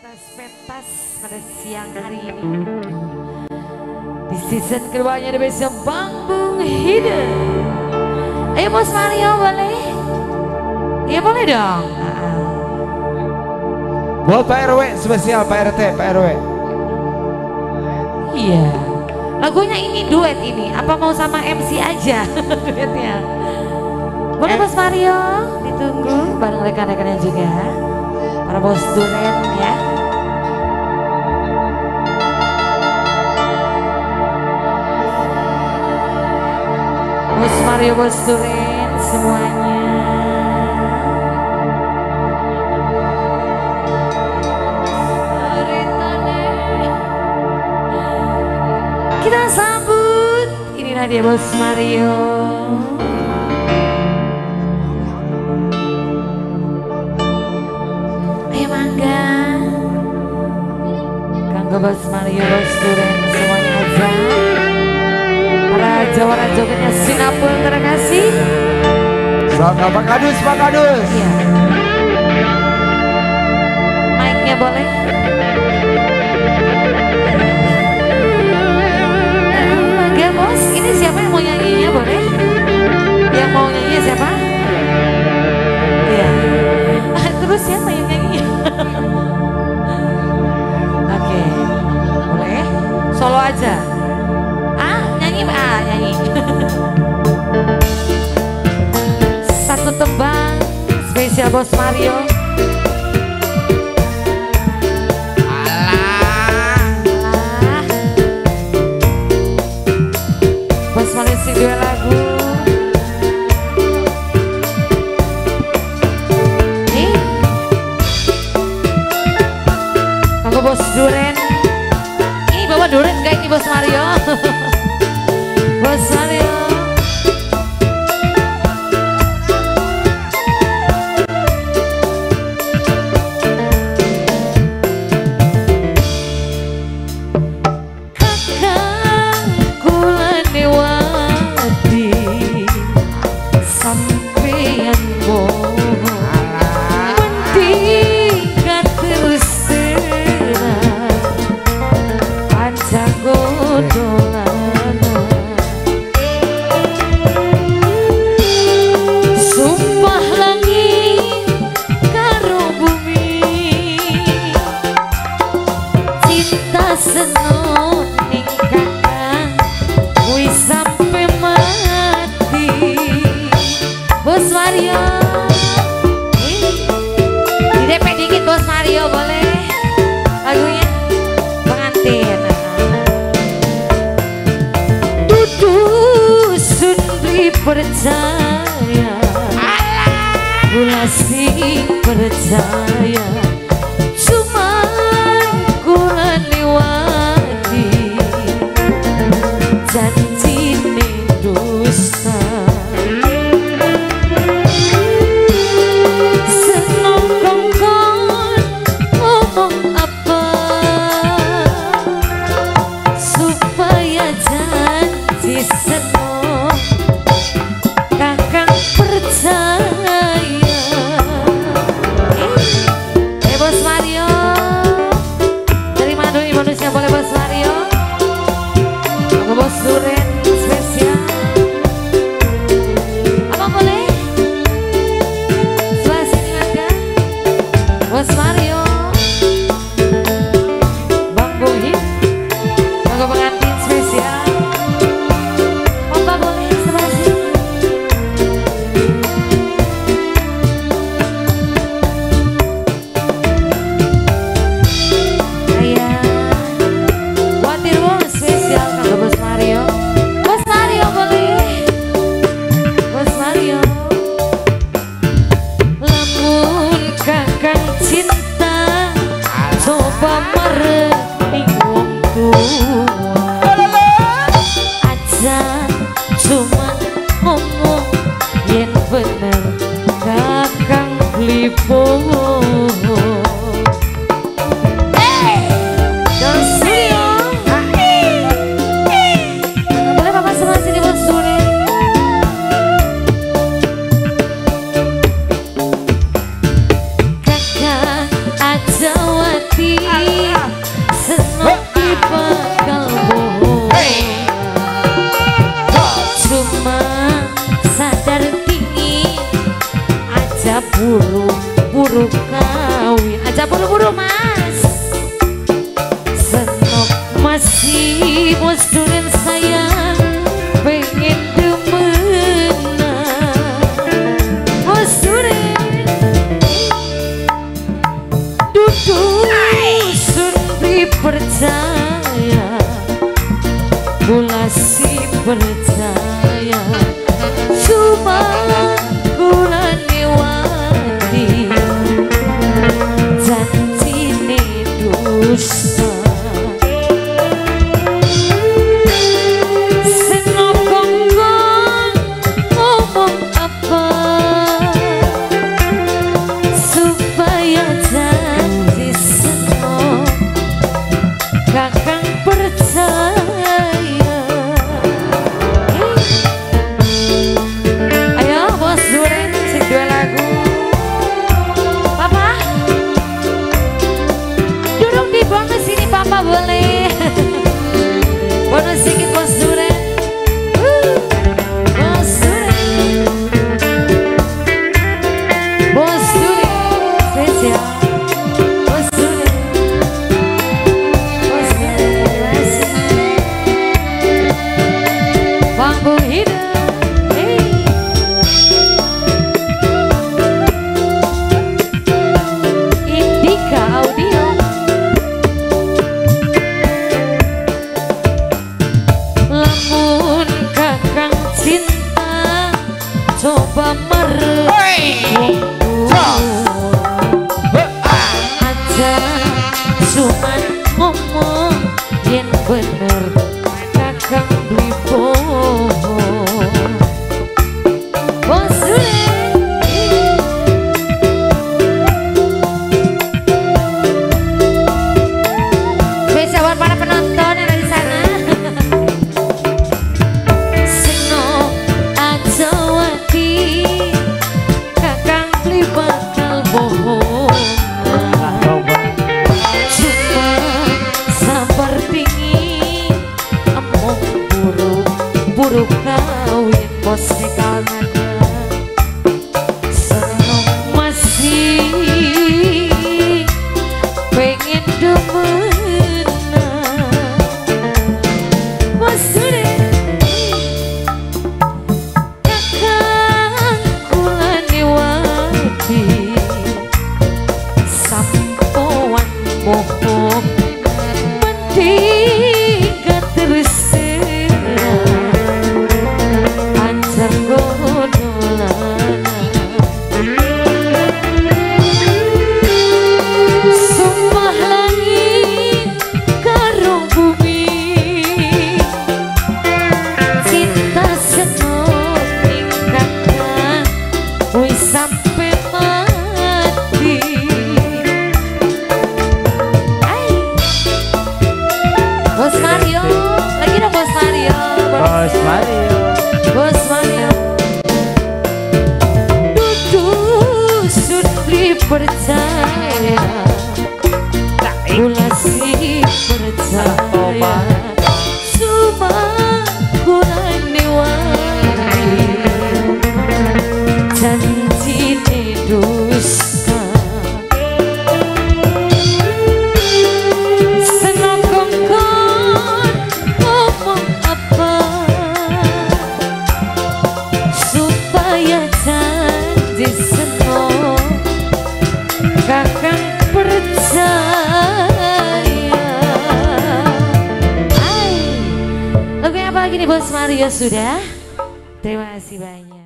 atas pentas pada siang hari ini. Di season keduanya The Best Bangbung Hidden. Ayo Bos Mario boleh? Iya boleh dong. Buat Pak RW spesial, Pak RT, Pak RW. Iya. Lagunya ini duet ini. Apa mau sama MC aja duetnya? Boleh Bos Mario, ditunggu bareng rekan-rekannya juga. Para bos duren ya. Bos Mario, bos duren semuanya. Kita sambut, inilah dia Bos Mario. Ayo mangga, kanggo Bos Mario, Bos Duren semuanya aja. Para jawara jogetnya Sinapul terkasih. Selamat Pak Kadus, Pak Kadus. Iya. Mic-nya boleh. Mangga Bos, ini siapa yang mau nyanyinya boleh? Yang mau nyanyinya siapa? Iya. Terus siapa yang nyanyinya? Oke, boleh? Solo aja. Ah, nyanyi, ah nyanyi. Satu tembang spesial Bos Mario. Alah. Bos Mario sing dua lagu. Nih. Kanggo Bos Duren. Ini bawa duren gak ini Bos Mario? Bos Mario. Kakang kula newati sampeyan bohong mendingan terus terang panjang dolanan. Sumpah langit karo bumi cinta seneng ning kakang wis sampe mati. Bos Mario, di DP dikit Bos Mario boleh lagunya pengantin. Dudu sundri percaya, kula sing percaya, cuman kula liwati janjine dusta. Seneng kongkon ngomong apa supaya janji seneng kakang percaya. Bos Mario, terima dulu bonusnya boleh Bos Mario. Aku Bos Duren spesial. Abang boleh? Sebelah sini mangga. Bos Mario, Bang Buhit, kanggo pengantin spesial. Opa boleh sebelah sini. Ayah, Watir wong spesial kanggo Bos Mario. Bos Mario boleh. Bos Mario. Lamun kakang cinta coba merening wong tua. Aja cuma ngomong yen bener kakang klipo. Don Studio. Boleh Bapak sebelah sini Bos Duren. Kakak aja wati Buru-buru mas. Senok masih bos duren sayang pengen demenan. Bos duren duduk sun percaya, kula si percaya, cuma kula newati janjine dusta. Senok kongkon ngomong apa supaya janji senok kakang percaya. Ayo bos duren sing dua lagu. Papa duduk di bonus sini papa boleh. Bonus sedikit bos duren. Bos duren, bos duren spesial. Bos duren, bos duren, terima kasih. Bambu hidup. Hey. Indika Audio. Lamun kakang cinta coba merek aja cuman ngomong yen bener kakang beli bohong. Bos Duren. Spesial buat para penonton yang ada di sana. Senok aja wati kakang beli bakal bohong. Cuma sabar pingin emong buruk-buruk kawin bos kalana. Senok masih pengen demenan. Bos Duren kakang kula newati sampoan bohong mending terus aja godolana. Sumpah langit karo bumi cinta senok ing kakang wis sampe mati. Hai Bos Mario, lagi dong Bos Mario. Bos Mario, Bos Mario. Duduk sun beli percaya, kula si percaya, cuma kula newati janjine dusta. Senok kongkon ngomong apa supaya janji senok kakang percaya. Hai, lagunya apa lagi nih Bos Mario sudah? Terima kasih banyak.